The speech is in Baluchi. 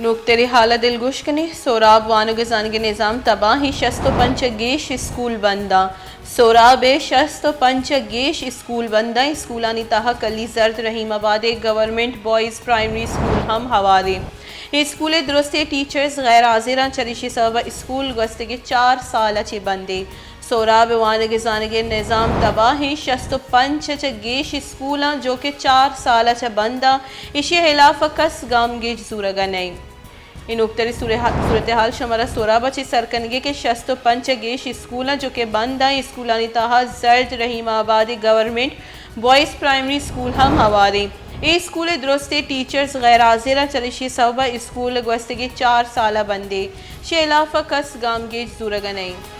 نوکتریں حال ءَ دلگوش کنیں۔ سوراب وانگ ءُ زانگ ءِ نظام تباہ ایں، شست ءُ پنچ ءَ گیش اسکول بند اَں۔ سوراب ءِ شست ءُ پنچ ءَ گیش اسکول بند اَں، اسکولانی تہا کلی زرد، رحیم آباد ءِ گورنمنٹ بوائز پرائمری اسکول ہم ہوار ایں۔ اے اسکول ءِ درستیں ٹیچرز غیر حاضر اَں، چریشی سبب ءَ اسکول گوستگیں چار سال ءَ چہ بند ایں۔ سوراب ءِ وانگ ءُ زانگ ءِ نظام تباہ ایں، شست ءُ پنچ ءَ چہ گیش اسکول اَں جو کہ چار سال ءَ چہ بند اَں، ایشی ءِ ہلاف ءَ کس گامگیج زورگ ءَ نہ ایں۔ اے نوکتریں صورتحال شمارا سوراب ءَ چہ سر کنگی کہ شست ءُ پنچ ءَ گیش اسکول اَں جو کہ بند اَں، اسکولانی تہا زرد، رحیم آباد ءِ گورنمنٹ بوائز پرائمری اسکول ہم ہوار ایں۔ اے اسکول ءِ درستیں ٹیچرز غیر حاضر اَں، چریشی سبب ءَ اسکول گوستگیں چار سال ءَ بند ایں، ایشی ءِ ہلاف ءَ کس گامگیج زورگ ءَ نہ ایں۔